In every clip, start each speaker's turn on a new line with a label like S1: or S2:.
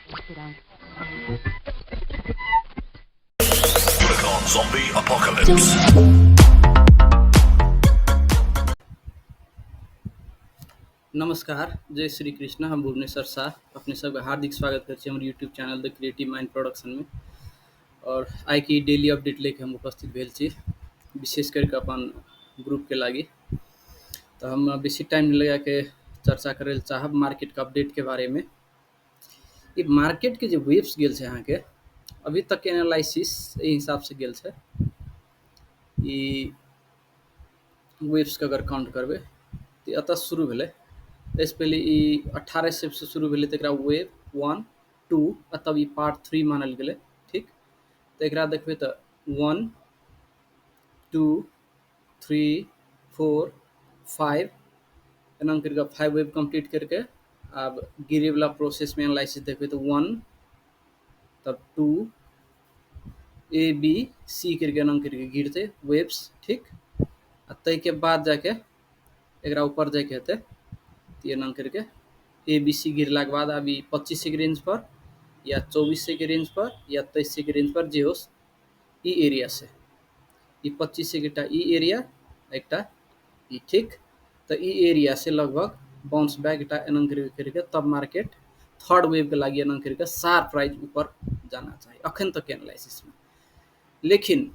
S1: Zombie Apocalypse.
S2: नमस्कार, जय श्री कृष्ण। हम भुवनेश्वर शाह अपने सबके हार्दिक स्वागत करै छी हमर YouTube channel the creative mind प्रोडक्शनमे। और आइ के डेली अपडेट लेके हम उपस्थित भेल छी, विशेष करके अपन ग्रुपके लागि। तऽ हम बेसी टाइम नहि लगाके चर्चा करै लए चाहब मार्केटके अपडेटके बारेमे। ई मार्केटके जे वेव्स गेल छै अहाँके, अभी तक के एनालिसिस एहि हिसाबसँ गेल छै। ई वेव्सके अगर काउंट करबै तऽ एतऽ शुरू भेलै। एहिसँ पहिले ई 1800 से शुरू भेलै, तऽ एकरा वेव 1 2 आ तब ई पार्ट 3 मानल गेलै। ठीक, तऽ एकरा देखबै तऽ 1 2 3 4 5 एना करिके 5 वेव कंप्लीट करके आब गिरे वाला प्रोसेस में एनालिसिस देखबै तऽ 1 तब 2 ए बी सी करके एना करके गिरतै वेव्स। ठीक, आ ताहिके बाद जाके एकरा ऊपर जाके हेतै तऽ एना करके ए बी सी गिरलाके बाद आब ई 25 के रेंज पर या 24 के रेंज पर या 23 के रेंज पर जे हो, ई एरिया से ई 25 के एकटा ई एरिया एकटा ई। ठीक, तऽ ई एरिया से लगभग बाउंस बैक एकटा एना करके तब मार्केट थर्ड वेव के लागि एना करके शार्प प्राइस ऊपर जाना चाही अखन तक के एनालिसिस में। लेकिन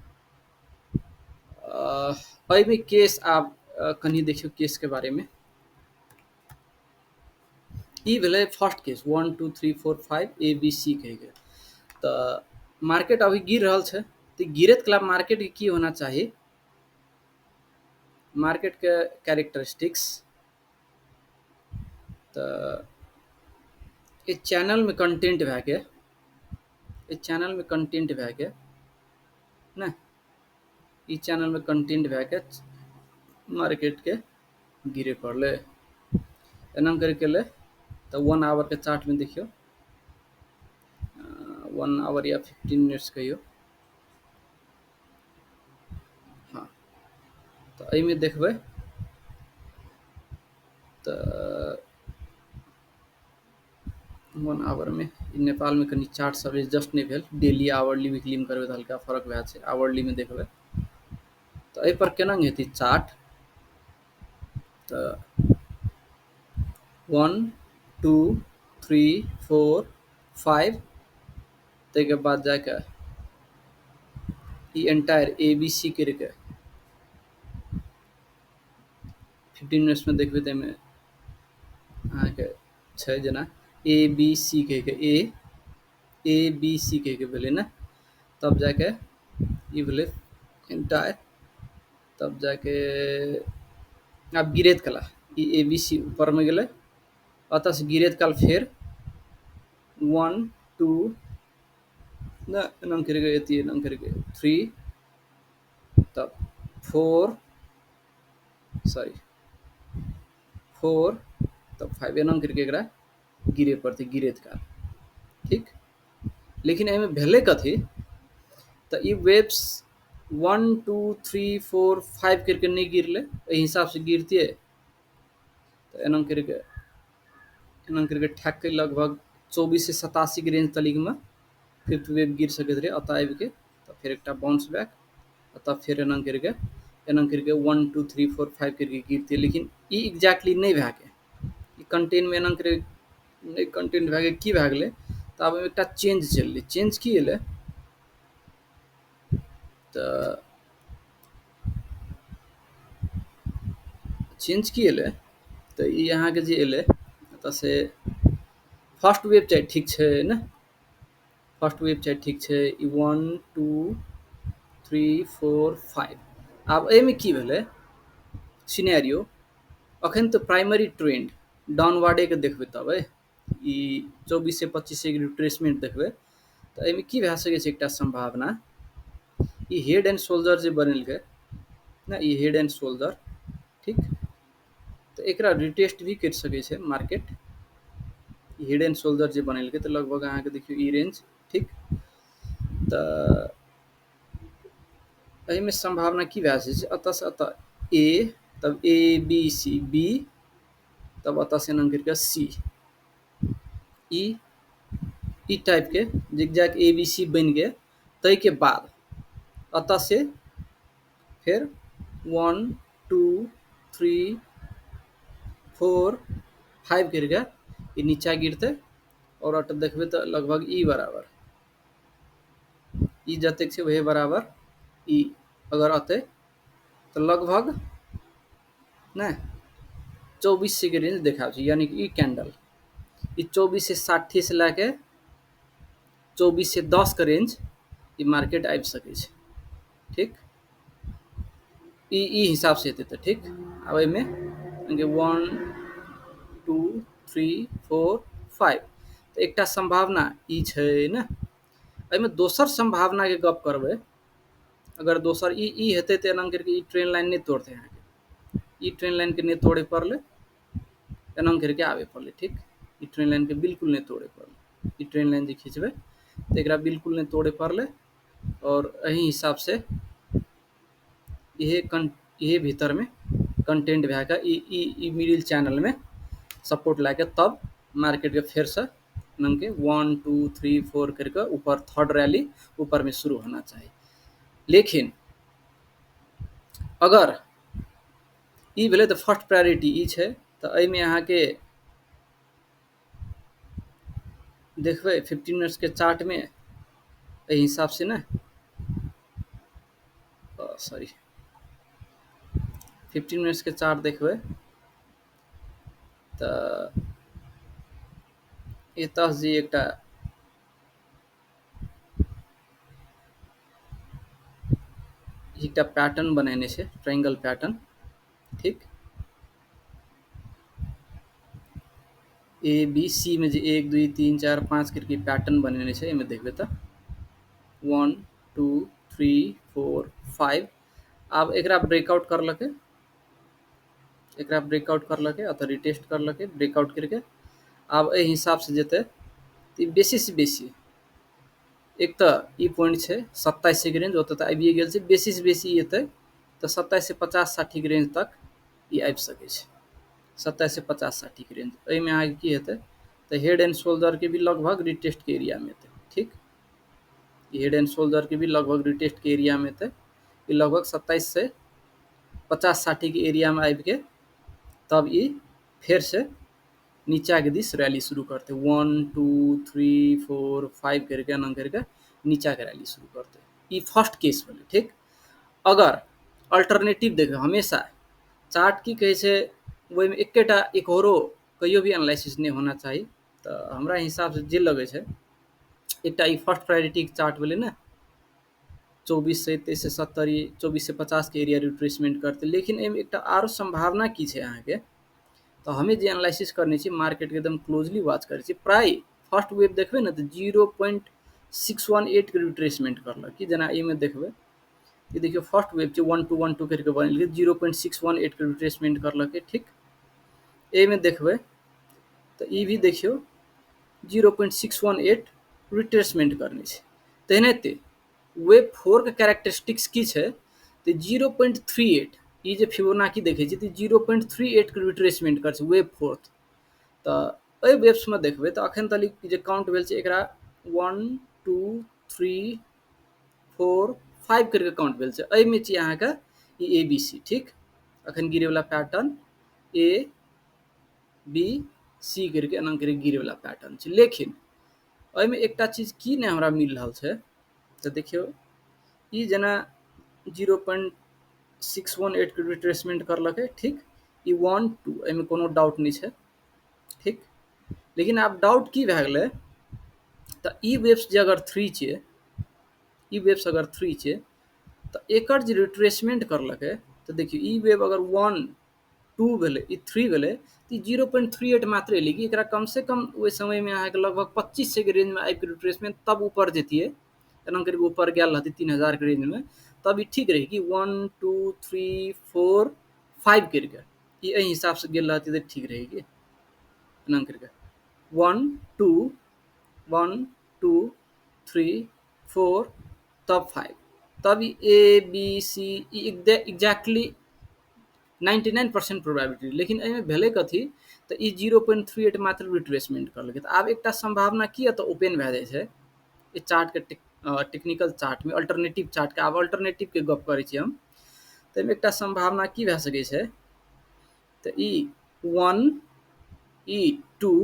S2: एहिमे केस आब कनि देखियौ केस के बारे में। ई भेलै first case 1 2 3 4 5 A B C कहिके। तऽ मार्केट अभी गिर रहल छै, तऽ गिरैत कला मार्केट के की होना चाही, मार्केट के कैरेक्टरिस्टिक्स। तऽ ई चैनल में कंटेंट भए के, ई चैनल में कंटेंट भए के ने, ई चैनल में कंटेंट भए के मार्केट के गिरे पड़लै। एना करके ले तऽ 1 our के चार्ट में देखियौ, 1 our या 15 मिनट्स कहियौ। हाँ, तऽ एहिमे देखबै तऽ 1 our में नेपाल में कनि चार्ट सब एडजस्ट नहि भेल। डेली आवरली वीकली में करबै तऽ हल्का फर्क भए छै। आवरली में देखबै तऽ एहि पर केना हेतै चार्ट, तऽ 1 2 3 4 5 ताहिके बाद जाके ई एंटायर ए बी सी करके 15 मिनट्स में देखबै तऽ एहिमे अहाँके छै जेना ए बी सी कहिके, ए ए बी सी कहिके भेलै ने, तब जाके ई भेलै एंटायर। तब जाके आब गिरैत कला ई ए बी सी ऊपर में गेलै, ओतऽ से गिरैत काल फेर 1 2 ने एना करके एती, एना करके 3 तब 4 सॉरी 4 तब 5 एना करके एकरा गिरे पड़तै गिरैत काल। ठीक, लेकिन एहिमे भेलै कथी, तऽ ई वेव्स 1 2 3 4 5 करके नहि गिरलै, एहि हिसाबसँ गिरतियै तऽ एना करके ठैक के लगभग 24 से 87 के रेंज तलिक में फिफ्थ वेव गिर सकैत रहे। अतः आबिके तऽ फेर एकटा बाउंस बैक, तब फेर एना करके 1 2 3 4 5 करके गिरतियै। लेकिन ई एग्जैक्टली नहि भए के, ई कंटेंट में एना करके नहि कंटेंट भए के की भए गेलै, तऽ आब एकटा चेंज चललै। चेंज की एलै तऽ चेंज की एलै तऽ ई अहाँके जे एलै एतऽ से फर्स्ट वेव चाहे ठीक छै ने, फर्स्ट वेव चाहे ठीक छै, ई 1 2 3 4 5। आब एहिमे की भेलै सिनेरियो, अखन तऽ प्राइमरी ट्रेंड डाउनवर्डेके देखबै, तब ई 24 से 25 के रिट्रेसमेंट देखबै तऽ एहिमे की भए सकै छै एकटा संभावना, ई हेड एंड शोल्डर जे बनेलकै ने, ई हेड एंड शोल्डर। ठीक, तऽ एकरा रिटेस्ट भी करि सकै छै market. E head and shoulder जे बनेलकै तऽ लगभग अहाँके देखियौ ई रेंज। ठीक, तऽ एहिमे संभावना की भए सकै छै, एतऽ से एतऽ ए, तब ए बी सी बी, तब एतऽ से एना करिके सी, ई ई टाइपके जिगजैग ए बी सी बनि गेल। ताहिके बाद एतऽ से फेर 1 2 3 4 5 करिके ई नीचा गिरतै और अतऽ देखबै तऽ लगभग ई बराबर ई जतेक छै वही बराबर ई अगर अतै तऽ लगभग नहि 24 के रेंज देखाबै छै, यानी कि ई कैंडल ई 2460 से लए के 2410 के रेंज ई मार्केट आबि सकै छै। ठीक, ई हिसाब से हेतै तऽ ठीक। आब एहिमे 1 2 3 4 5 तऽ एकटा संभावना ई छै ने। एहिमे दोसर संभावना के गप करबै, अगर दोसर ई हेतै तऽ एना करिके ई ट्रेन लाइन नहि तोड़तै अहाँके, ई ट्रेन लाइन के नहि तोड़े पड़लै, एना करिके आबे पड़लै। ठीक, ई ट्रेन लाइन के बिल्कुल नहि तोड़े पड़लै, ई ट्रेन लाइन जे खींचबै तऽ एकरा बिल्कुल नहि तोड़े पड़लै और एहि हिसाब से इहे भीतर में कंटेंट भए के ई मिडिल चैनल में सपोर्ट लए के तब मार्केट के फेर से के 1 2 3 4 करके ऊपर थर्ड रैली ऊपर में शुरू होना चाहिए। लेकिन अगर ई भेलै तऽ फर्स्ट प्रायोरिटी ई छै, तऽ एहिमे अहाँके देखबै 15 मिनट्स के चार्ट में एहि हिसाब से ने, सॉरी 15 मिनट्स के चार्ट देखबै तऽ एतऽ जे एकटा एकटा पैटर्न बनेने छै, ट्रायंगल पैटर्न। ठीक, ए बी सी में जे 1 2 3 4 5 करके पैटर्न बनेने छै, एहिमे देखबै तऽ 1 2 3 4 5। आब एकरा ब्रेकआउट करलकै, एकरा ब्रेकआउट करलकै, अतः रिटेस्ट करलकै, ब्रेकआउट करके आब एहि हिसाब से जेतै तऽ ई बेसी से बेसी एक तऽ ई पॉइंट छै 27 के रेंज, ओतऽ तऽ आबिए गेल छै, बेसी से बेसी एतै तऽ 27 से 50-60 के रेंज तक ई आबि सकै छै, 27 से 50-60 के रेंज। एहिमे अहाँके की हेतै तऽ हेड एंड शोल्डर के भी लगभग रिटेस्ट के एरिया में एतै। ठीक, ई हेड एंड शोल्डर के भी लगभग रिटेस्ट के एरिया में एतै, ई लगभग 27 से 50-60 के एरिया में आबि के तब ई फेर से नीचा के दिस रैली शुरू करते, 1 2 3 4 5 करके एना करके नीचा के रैली शुरू करते। ई फर्स्ट केस भेलै। ठीक, अगर अल्टरनेटिव देखबै, हमेशा चार्ट की कहै छै ओहिमे एकेटा एकरो कहियो भी एनालिसिस नहि होना चाही। तऽ हमरा हिसाब से जे लगै छै एकटा ई फर्स्ट प्रायोरिटी के चार्ट भेलै ने, 24 से 23 से 70, 24 से 50 के एरिया रिट्रेसमेंट करतै। लेकिन एहिमे एकटा आरो संभावना की छै अहाँके, तऽ हमे जे एनालिसिस करने छी मार्केट के एकदम क्लोजली वॉच करै छी, प्राय फर्स्ट वेव देखबै ने तऽ 0.618 के रिट्रेसमेंट करलक। कि जेना एहिमे देखबै, ई देखियौ फर्स्ट वेव छै 1 2 1 2 करके बनेलकै, 0.618 के रिट्रेसमेंट करलकै। ठीक, एहिमे देखबै तऽ ई भी देखियौ 0.618 रिट्रेसमेंट करने छै। तेनाहिते वेव 4 के कैरेक्टरिस्टिक्स की छै तऽ 0.38, ई जे फिबोनाकी देखै छी तऽ 0.38 के रिट्रेसमेंट करै छै वेव 4। तऽ एहि वेव्समे देखबै तऽ अखन तक जे काउंट भेल छै एकरा 1 2 3 4 5 करके काउंट भेल छै। एहिमे छी अहाँके ई ए बी सी। ठीक, अखन गिरेवला पैटर्न ए बी सी करके एना करके गिरेवला पैटर्न छै। लेकिन एहिमे एकटा चीज की नहि हमरा मिल रहल छै तऽ देखियौ ई जेना 0.618 के रिट्रेसमेंट करलकै। ठीक, ई 1 2 एहिमे कोनो डाउट नहि छै। ठीक, लेकिन आब डाउट की भए गेलै तऽ ई वेव्स जे अगर 3 छै, ई वेव्स अगर 3 छै तऽ एकर जे रिट्रेसमेंट करलकै तऽ देखियौ ई वेव अगर 1 2 भेलै, ई 3 भेलै तऽ ई 0.38 मात्र एलै कि एकरा कम से कम ओहि समयमे अहाँके लगभग 25 के रेंजमे आबिके रिट्रेसमेंट तब ऊपर जैतियै, एना करिके ऊपर गेल रहतै 3000 के रेंजमे तब ई ठीक रहै कि 1 2 3 4 5 करिके ई एहि हिसाबसँ गेल रहतै तऽ ठीक रहै कि एना करिके 1 2 1 2 3 4 तब 5, तब ई ए बी सी ई एग्जैक्टली 99% प्रोबेबिलिटी। लेकिन एहिमे भेलै कथी, तऽ ई 0.38 मात्र रिट्रेसमेंट करलकै। तऽ आब एकटा सम्भावना की एतऽ ओपन भए जाइ छै ई चार्टके टेक्निकल चार्टमे, अल्टरनेटिव चार्टके, आब अल्टरनेटिवके गप करै छी हम, तऽ एहिमे एकटा सम्भावना की भए सकै छै, तऽ ई 1, ई 2,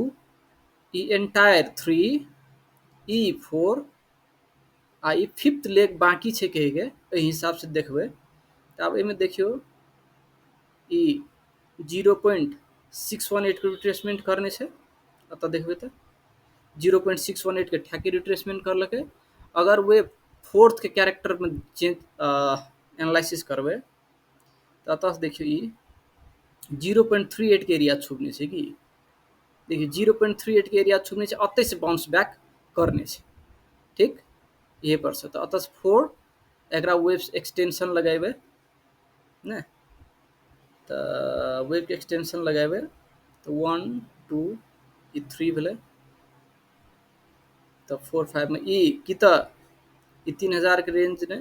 S2: ई एंटायर 3, ई 4 आ ई फिफ्थ लेग बाकी छै कहिके, एहि हिसाबसँ देखबै तऽ आब एहिमे देखियौ ई 0.618 के रिट्रेसमेंट करने छै। एतऽ देखबै तऽ 0.618 के ठेकी रिट्रेसमेंट करलकै। अगर वे फोर्थ के कैरेक्टरमे चेंज एनालिसिस करबै तऽ एतऽ देखियौ ई 0.38 के एरिया छुबने छै कि, देखियौ 0.38 के एरिया छुबने छै, ओतहि से बाउंस बैक करने छै, ठीक, इहे पर से। तऽ एतऽ से 4 एकरा वेव एक्सटेंशन लगेबै ने, तऽ वेव के एक्सटेंशन लगेबै तऽ 1 2 ई 3 भेलै, तऽ 4 5 में ई की तऽ ई 3000 के रेंज ने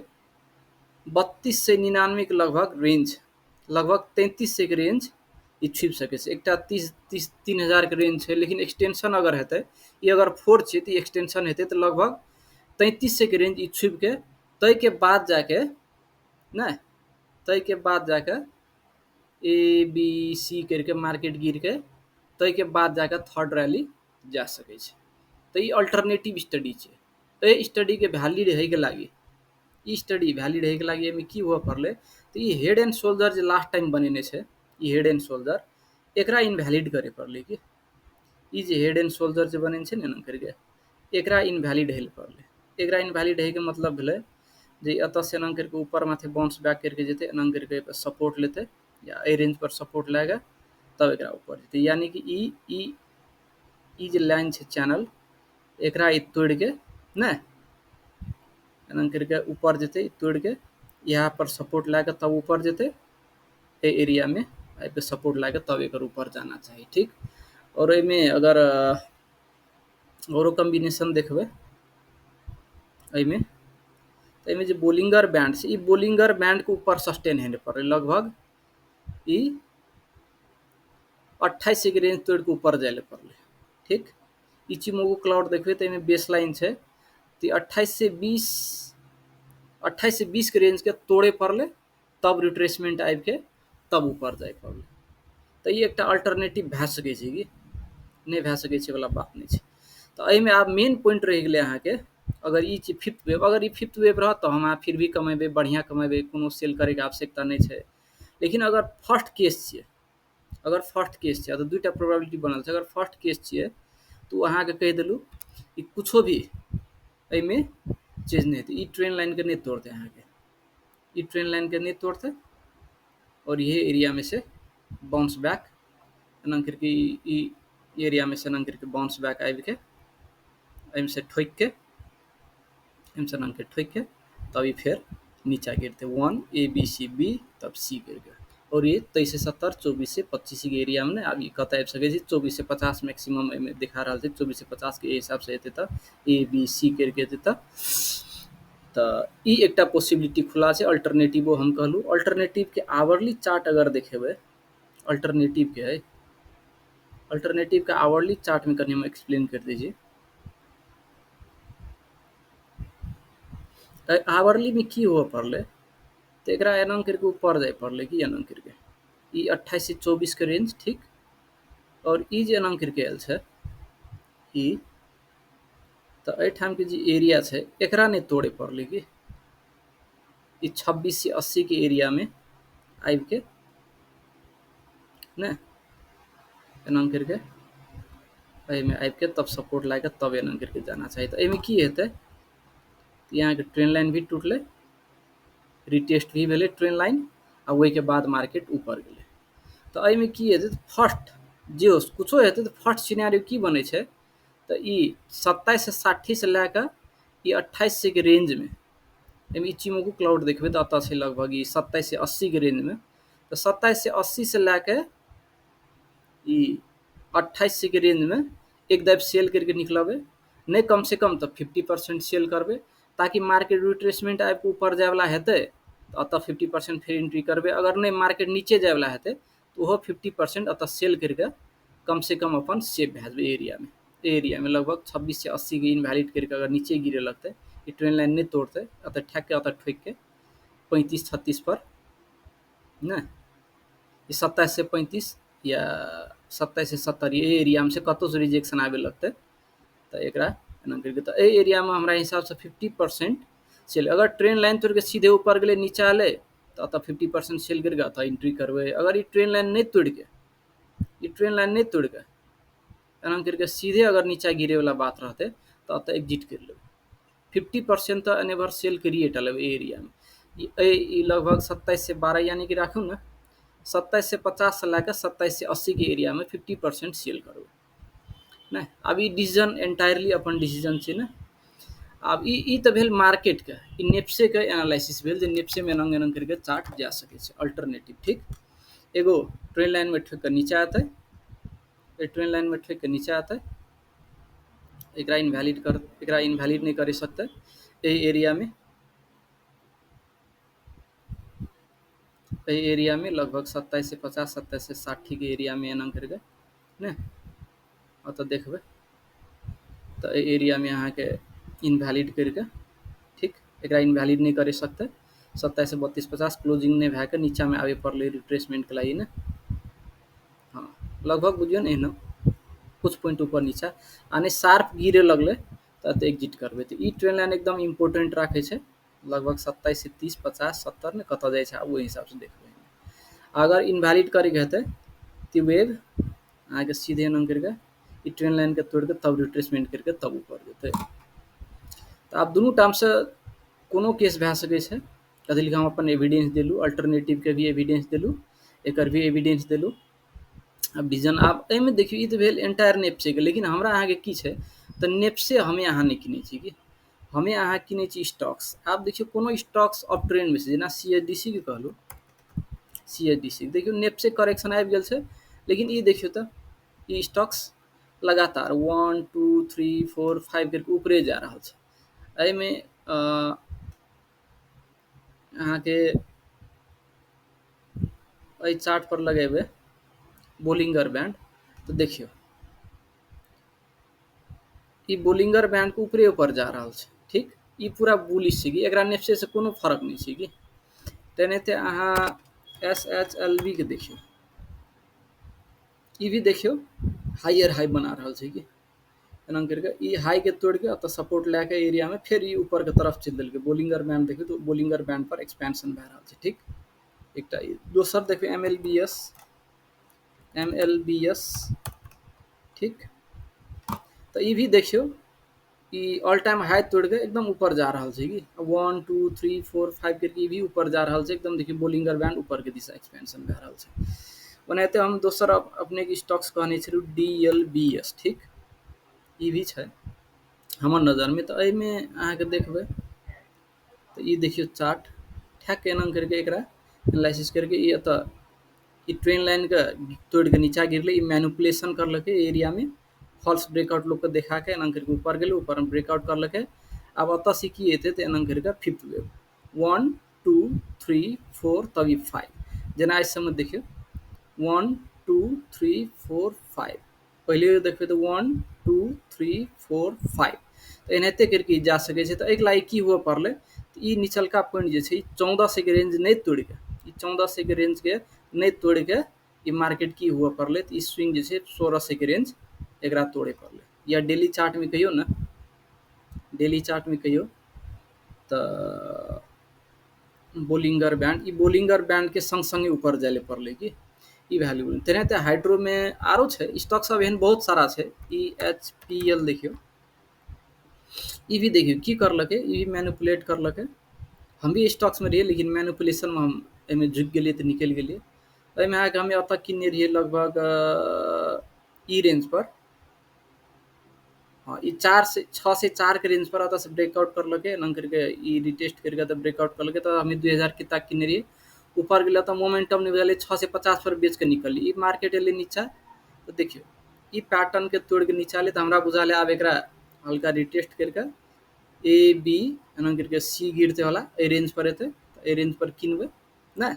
S2: 3299 के लगभग रेंज, लगभग 3300 के रेंज ई छुबि सकै छै। एकटा 3000 के रेंज छै, लेकिन एक्सटेंशन अगर हेतै, ई अगर 4 छै तऽ ई एक्सटेंशन हेतै तऽ लगभग 3300 के रेंज ई छुबिके ताहिके बाद जाके ने, ताहिके बाद जाके ए बी सी करिके मार्केट गिरके ताहिके बाद जाके थर्ड रैली जा सकै छै। तऽ ई अल्टरनेटिव स्टडी छै। एहि स्टडीके वैल्यू रहैके लागि, ई स्टडी वैल्यू रहैके लागि एहिमे की हुअ पड़लै, तऽ ई हेड एंड शोल्डर जे लास्ट टाइम बनेने छै, ई हेड एंड शोल्डर एकरा इनवैलिड करे पड़लै कि ई जे हेड एंड शोल्डर जे बनेने छै ने एना करिके, एकरा इनवैलिड होइ पड़लै। एकरा इनवैलिड होइके मतलब भेलै जे एतऽ से एना करिके ऊपर माथे बाउंस बैक करिके जेतै, एना करिके सपोर्ट लेतै या एहि रेंज पर सपोर्ट लए कऽ तब एकरा ऊपर जेतै। यानी कि ई ई ई जे लाइन छै चैनल, एकरा ई तोड़िके ने एना करिके ऊपर जेतै, तोड़िके यहाँ पर सपोर्ट लए कऽ तब ऊपर जेतै, एहि एरियामे एहिपर सपोर्ट लए कऽ तब एकर ऊपर जाना चाही, ठीक। और एहिमे अगर औरो कॉम्बिनेशन देखबै एहिमे, तऽ एहिमे जे बोलिंगर बैंड छै, ई बोलिंगर बैंड के ऊपर सस्टेन हेने पड़लै, लगभग ई 28 के रेंज तोड़ि के ऊपर जाय लए पड़लै, ठीक। इचिमोगो क्लाउड देखबै तऽ एहिमे बेस लाइन छै, तऽ 28 से 20 के रेंज के तोड़े पड़लै, तब रिट्रेसमेंट आबिके तब ऊपर जाय पड़लै। तऽ ई एकटा अल्टरनेटिव भए सकै छै कि नहि भए सकै छै वला बात नहि छै। तऽ एहिमे आब मेन पॉइंट रहि गेलै अहाँके, अगर ई छै फिफ्थ वेव, अगर ई फिफ्थ वेव रहत तऽ हम अहाँ फिर भी कमेबै, बढ़िआँ कमेबै, कोनो सेल करैके आवश्यकता नहि छै। लेकिन अगर फर्स्ट केस छियै, अगर फर्स्ट केस छियै तऽ दुइटा प्रोबेबिलिटी बनल छै। अगर फर्स्ट केस छियै तऽ ओ अहाँके कहि देलहुँ कि कुछो भी एहिमे चीज नहि हेतै, ई ट्रेन लाइनके नहि तोड़तै, अहाँके ई ट्रेन लाइनके नहि तोड़तै, और इहे एरियामे से बाउंस बैक एना करिके ई एरियामे से एना करिके बाउंस बैक आबिके एहिमे से ठोकिके, एहिमे से एना करि ठोकिके तब ई फेर नीचा गिरतै, 1 ए बी सी बी तब सी करिके। और ये 2370 2425 के एरियामे ने आब ई कतऽ आबि सकै छै, 2450 मैक्सिमम एहिमे देखा रहल छै, 2450 के हिसाबसँ एतै तऽ ए बी सी करिके एतै तऽ ई एकटा पॉसिबिलिटी खुला छै। अल्टरनेटिवो हम कहलहुँ, अल्टरनेटिवके आवरली चार्ट अगर देखेबै, अल्टरनेटिवके है, अल्टरनेटिवके आवरली चार्टमे कनि हम एक्सप्लेन करि दै छी। आवरलीमे की हुअ पड़लै, तऽ एकरा एना करिके ऊपर जाय पड़लै कि एना करिके ई 2824 के रेंज, ठीक। और ई जे एना करिके आयल छै ई, तऽ एहिठामके जे एरिया छै एकरा नहि तोड़े पड़लै कि ई 2680 के एरियामे आबिके ने एना करिके एहिमे आबिके तब सपोर्ट लए कऽ तब एना करिके जाना चाही। तऽ एहिमे की हेतै, यहाँके ट्रेन लाइन भी टूटलै, रिटेस्ट भी भेलै ट्रेन लाइन, आ ओहिके बाद मार्केट ऊपर गेलै। तऽ एहिमे की हेतै, फर्स्ट जे कुछो हेतै तऽ फर्स्ट सिनेरियो की बनै छै, तऽ ई 2760 से लए कऽ ई 2800 के रेंजमे, एहिमे इचिमोकू क्लाउड देखबै तऽ एतऽ छै लगभग ई 2780 के रेंजमे, तऽ 2780 से लए कऽ ई 2800 के रेंजमे एक दाबि सेल करके निकलबै, नहि कम से कम तऽ 50% सेल करबै, ताकि मार्केट रिट्रेसमेंट आबिके ऊपर जायवला हेतै तऽ एतऽ 50% फेर एंट्री करबै। अगर नहि मार्केट नीचे जायवला हेतै तऽ ओहो 50% एतऽ सेल करिके कम से कम अपन सेफ भए जेबै एरियामे। एरियामे लगभग 2680 के इनवैलिड करिके अगर नीचे गिरे लगतै, ई ट्रेन लाइन नहि तोड़तै, एतऽ ठैक के एतऽ ठोकि के 35-36 पर नहि, ई 2735 या 2770 एहि एरियामे से कतहुसँ रिजेक्शन आबे लगतै तऽ एकरा एना करिके तऽ एहि एरियामे हमरा हिसाबसँ 50% सेल। अगर ट्रेन लाइन तोड़िके सीधे ऊपर गेलै नीचा एलै तऽ एतऽ 50% सेल करिके एतऽ एंट्री करबै। अगर ई ट्रेन लाइन नहि तोड़िके, ई ट्रेन लाइन नहि तोड़िके एना करिके सीधे अगर नीचा गिरेवला बात रहतै तऽ एतऽ एग्जिट करि लेबै। 50% तऽ एनेभर सेल करिए टा लेबै एहि एरियामे। ई लगभग 2712 यानी कि राखू ने 2750 से लए कऽ 2780 के एरियामे 50% सेल करबै नहि। आब ई डिसीजन एंटायरली अपन डिसीजन छै ने। आब ई तऽ भेल मार्केटके, ई नेप्सेके एनालिसिस भेल जे नेप्सेमे एना एना करिके चार्ट जा सकै छै अल्टरनेटिव। ठीक, एगो ट्रेन लाइनमे ठोकि कऽ नीचा एतै, एहि ट्रेन लाइनमे ठोकि कऽ नीचा एतै, एकरा इनवैलिड कर, एकरा इनवैलिड नहि करि सकतै एहि एरियामे। एहि एरियामे लगभग 2750 2760 के एरियामे एना करिके ने ओतऽ देखबै तऽ एहि एरियामे अहाँके इनवैलिड करिके, ठीक, एकरा इनवैलिड नहि करि सकतै। 2732.50 क्लोजिंग नहि भए कऽ नीचामे आबे पड़लै रिट्रेसमेंटके लागि ने। हाँ, लगभग बुझियौ ने एहनो कुछ पॉइंट ऊपर नीचा आ नहि शार्प गिरे लगलै तऽ एतऽ एग्जिट करबै। तऽ ई ट्रेन लाइन एकदम इम्पोर्टेंट राखै छै, लगभग 2730 50 70 ने कतऽ जाइ छै आब ओहि हिसाबसँ देखबै। अगर इनवैलिड करैके हेतै तऽ वेव अहाँके सीधे एना करिके ई ट्रेन लाइनके तोड़िके तब रिट्रेसमेंट करिके तब ऊपर जेतै। तऽ आब दुनू टाइमसँ कोनो केस भए सकै छै। कथी लए हम अपन एविडेंस देलहुँ, अल्टरनेटिवके भी एविडेंस देलहुँ, एकर भी एविडेंस देलहुँ। आब डिसीजन आब एहिमे देखियौ ई तऽ भेल एंटायर नेप्सेके, लेकिन हमरा अहाँके की छै तऽ नेप्से हमे अहाँ नहि किनै छी कि हमे अहाँ किनै छी स्टॉक्स। आब देखियौ कोनो स्टॉक्स अप ट्रेंडमे छै, जेना CHDC के कहलहुँ, CHDC देखियौ नेप्से करेक्शन आबि गेल छै, लेकिन ई देखियौ तऽ ई स्टॉक्स लगातार 1 2 3 4 5 करके ऊपरे जा रहल छै। एहिमे अहाँके एहि चार्ट पर लगेबै बोलिंगर बैंड तऽ देखियौ ई बोलिंगर बैंड के ऊपरे ऊपर जा रहल छै। ठीक, ई पूरा बुलिश छै कि एकरा नेप्से से कोनो फर्क नहि छै कि। तेनाहिते अहाँ SHLB के देखियौ, ई भी देखियौ हाइयर हाई बना रहल छै कि एना करिके ई हाई के तोड़िके एतऽ सपोर्ट लए के एरियामे फेर ई ऊपर के तरफ चलि देलकै। बोलिंगर बैंड देखियौ तऽ बोलिंगर बैंड पर एक्सपेंशन भए रहल छै। ठीक, एकटा ई दोसर देखियौ MLBS, ठीक, तऽ ई भी देखियौ ई ऑल टाइम हाई तोड़िके एकदम ऊपर जा रहल छै कि 1 2 3 4 5 करके ई भी ऊपर जा रहल छै एकदम। देखियौ बोलिंगर बैंड ऊपर के दिशा एक्सपेंशन भए रहल छै। ओनाहिते हम दोसर अपने के स्टॉक्स कहने छलहुँ DLBS, ठीक, ई भी छै हमर नजरमे। तऽ एहिमे अहाँके देखबै तऽ ई देखियौ चार्ट ठैक एना करिके एकरा एनालिसिस करके ई एतऽ ई ट्रेन लाइन के तोड़िके नीचा गिरलै, ई मैनिपुलेशन करलकै एरियामे, फॉल्स ब्रेकआउट लोकके देखा के एना करिके ऊपर गेलै, ऊपर में ब्रेकआउट करलकै। आब ओतऽ से की हेतै तऽ एना करिके फिफ्थ वेव 1 2 3 4 तब ई 5, जेना एहि सबमे देखियौ 1 2 3 4 5, पहिले देखबै तऽ 1 2 3 4 5, तऽ एनाहिते करिके ई जा सकै छै। तऽ एहिके लागि की हुअ पड़लै तऽ ई निचलका पॉइंट जे छै ई 1400 के रेंज नहि तोड़िके, ई 1400 के रेंज के नहि तोड़िके ई मार्केट की हुअ पड़लै तऽ ई स्विंग जे छै 1600 के रेंज एकरा तोड़े पड़लै। या डेली चार्ट में कहियौ ने, डेली चार्ट में कहियौ तऽ बोलिंगर बैंड, ई बोलिंगर बैंड के संग संगे ऊपर जाय लए पड़लै कि ई वैल्यू। तेनाहिते हाइड्रो में आरो छै स्टॉक सब एहन बहुत सारा छै। EHPL देखियौ, ई भी देखियौ की करलकै, ई भी मैनिपुलेट करलकै। हम भी स्टॉक्स में रहियै लेकिन मैनिपुलेशन में हम एहिमे झुकि गेलियै तऽ निकलि गेलियै। एहिमे अहाँके हम एतऽ किनने रहियै लगभग ई रेंज पर, हाँ ई 4 से 6 से 4 के रेंज पर एतऽ से ब्रेकआउट करलकै, एना करिके ई रिटेस्ट करिके तऽ ब्रेकआउट करलकै। तऽ हम 2000 किता किनने रहियै, ऊपर गेलै तऽ मोमेंटम नहि बुझालै, 650 पर बेच के निकलली। ई मार्केट एलै नीचा तऽ देखियौ ई पैटर्न के तोड़ि के नीचा एलै तऽ हमरा बुझालै आब एकरा हल्का रिटेस्ट करिके ए बी एना करिके सी गिरते वाला एहि रेंज पर एतै। एहि रेंज पर किनबै नहि,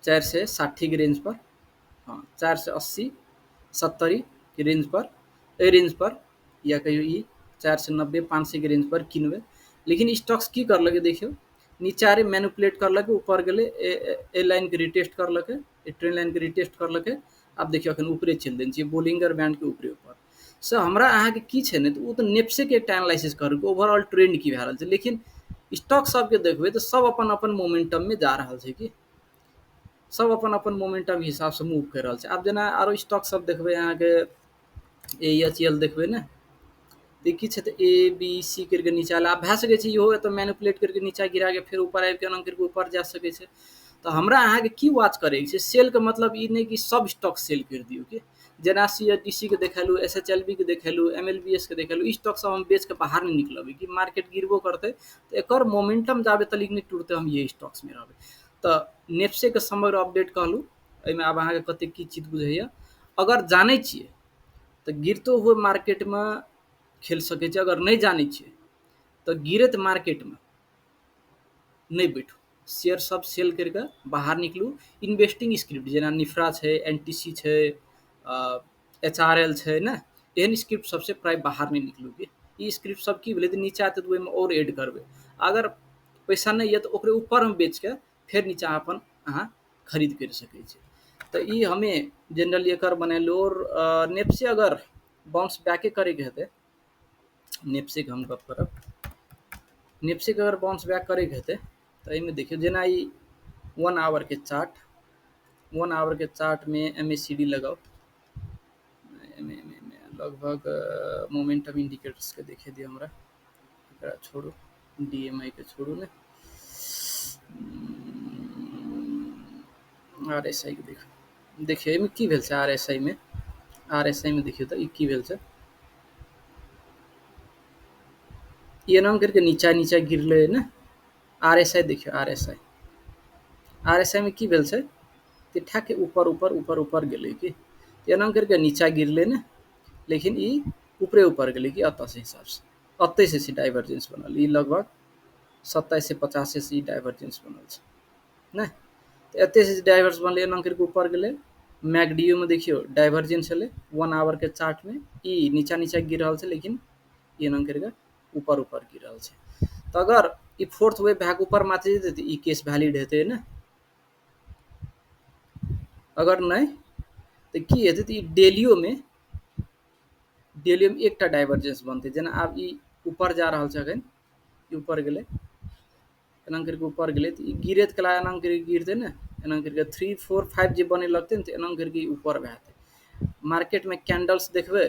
S2: 460 के रेंज पर, हँ 480 70 के रेंज पर, एहि रेंज पर, या कहियो ई 490 500 के रेंज पर किनबै। लेकिन स्टॉक्स की करलकै देखियौ, नीचा रे मैनिपुलेट करलकै, ऊपर गेलै, ए लाइन के रिटेस्ट करलकै, ए ट्रेंड लाइन के रिटेस्ट करलकै। आब देखियौ अखन ऊपरे चलि देने छै, बोलिंगर बैंड के ऊपरे ऊपर। से हमरा अहाँके की छै ने, तऽ ओ तऽ नेप्से के एकटा एनालिसिस करू ओवरऑल ट्रेंड की भए रहल छै। लेकिन स्टॉक सबके देखबै तऽ सब अपन अपन मोमेंटम में जा रहल छै, कि सब अपन अपन मोमेंटम के हिसाबसँ मूव करि रहल छै। आब जेना आरो स्टॉक सब देखबै अहाँके, AHL देखबै ने, तऽ की छै, तऽ ए बी सी करिके नीचा आयल। आब भए सकै छै इहो एतऽ मैनिपुलेट करिके नीचा गिराके फेर ऊपर आबिके एना करिके ऊपर जा सकै छै। तऽ हमरा अहाँके की वाच करैके छै, सेलके मतलब ई नहि कि सब स्टॉक सेल करि दियौ। कि जेना CRTC के देखेलहुँ, SHLB के देखेलहुँ, MLBS के देखेलहुँ, ई स्टॉक सब हम बेचके बाहर नहि निकलबै कि मार्केट गिरबो करतै तऽ एकर मोमेंटम जाबे तलिक नहि टूटतै हम इहे स्टॉक्समे रहबै। तऽ नेप्सेके समग्र अपडेट कहलहुँ, एहिमे आब अहाँके कतेक की चीज बुझैए। अगर जानै छियै तऽ गिरतो हुए मार्केटमे खेल सकै छी, अगर नहि जानै छियै तऽ गिरैत मार्केटमे नहि बैठू, शेयर सब सेल करिके बाहर निकलू। इन्वेस्टिंग स्क्रिप्ट जेना निफ्रा छै, NTC छै, HRL छै ने, एहन स्क्रिप्ट सबसे प्राय बाहर नहि निकलू। कि ई स्क्रिप्ट सब की भेलै तऽ नीचा एतै तऽ ओहिमे आओर एड करबै, अगर पैसा नहि यऽ तऽ ओकरे ऊपरमे बेचके फेर नीचा अपन अहाँ खरीद करि सकै छी। तऽ ई हमे जेनरली एकर बनेलहुँ। आओर नेप्से अगर बाउंस बैके करैके हेतै, नेप्सेके हम गप करब, नेप्सेके अगर बाउंस बैक करैके हेतै तऽ एहिमे देखियौ जेना ई 1 आवर के चार्ट, 1 आवर के चार्टमे MACD लगाउ, एम एम एम लगभग मोमेंटम इंडिकेटर्सके देखे दियौ हमरा, एकरा छोड़ू, DMI के छोड़ू ने, RSI के देखो, देखियौ एहिमे की भेल छै। RSI में देखियौ तऽ ई की भेल छै, ई एना करके नीचा नीचा गिरलै ने। RSI देखियौ, RSI में की भेल छै, ठाके ऊपर ऊपर ऊपर ऊपर गेलै कि एना करके नीचा गिरलै ने, लेकिन ई ऊपरे ऊपर गेलै कि एतऽ से हिसाबसँ एतै से डाइवर्जेंस बनल। ई लगभग 2785 से ई डाइवर्जेंस बनल छै ने, तऽ एते से डाइवर्स बनलै, एना करके ऊपर गेलै। मैकडीओ में देखियौ डाइवर्जेंस एलै 1 आवर के चार्ट में, ई नीचा नीचा गिर रहल छै लेकिन ई एना करके ऊपर ऊपर गिर रहल छै। तऽ अगर ई फोर्थ वेव भए कऽ ऊपर माथे जेतै तऽ ई केस वैलिड हेतै ने, अगर नहि तऽ की हेतै, तऽ ई डेलियोमे एकटा डाइवर्जेंस बनतै। जेना आब ई ऊपर जा रहल छै, अखन ई ऊपर गेलै, एना करके ऊपर गेलै तऽ ई गिरैत कला एना करके गिरतै ने, एना करके 3 4 5 जे बने लगतै ने तऽ एना करके ई ऊपर भए जेतै। मार्केटमे कैंडल्स देखबै,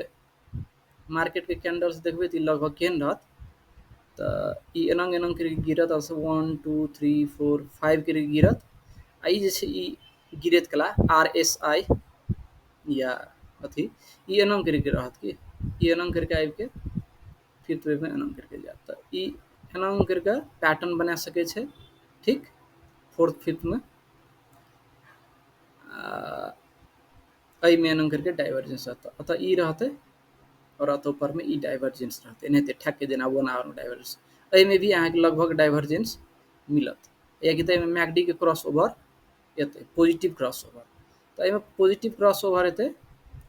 S2: मार्केटके कैंडल्स देखबै तऽ ई लगभग केहन रहत, तऽ ई एना एना करके गिरत, 1 2 3 4 5 करके गिरत। आ ई जे छै ई गिरैत कला RSI या अथी ई एना करके रहत कि ई एना करके आबिके फिफ्थ वेव में एना करके जायत। तऽ ई एना करके पैटर्न बना सकै छै, ठीक, फोर्थ फिफ्थ में एहिमे एना करके डाइवर्जेंस रहतै। अतः ई रहतै और अतः ऊपर में ई डाइवर्जेंस रहतै, एनाहिते ठक जेना 1 आवर में डाइवर्जेंस। एहिमे भी अहाँके लगभग डाइवर्जेंस मिलत, कियाकि तऽ एहिमे मैकडीके क्रॉस ओवर एतै, पॉजिटिव क्रॉस ओवर, तऽ एहिमे पॉजिटिव क्रॉस ओवर एतै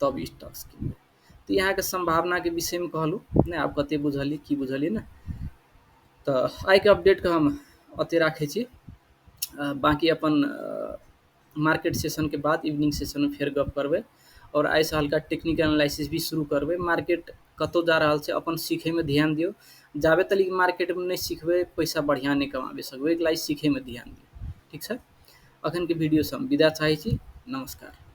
S2: तब स्टॉक्स किनबै। तऽ ई अहाँके सम्भावनाके विषयमे कहलहुँ ने, आब कते बुझलियै की बुझलियै ने। तऽ आइके अपडेटके हम एतय राखै छी, बाँकी अपन मार्केट सेशनके बाद इवनिंग सेशनमे फेर गप करबै। और आइसँ हल्का टेक्निकल एनालिसिस भी शुरू करबै। मार्केट कतौ जा रहल छै अपन सीखैमे ध्यान दियौ, जाबे तलिक मार्केटमे नहि सीखबै पैसा बढ़िआँ नहि कमाबि सकबै, ओहिके लागि सीखैमे ध्यान दियौ, ठीक छै। अखनके वीडियोसँ हम विदा चाहै छी, नमस्कार।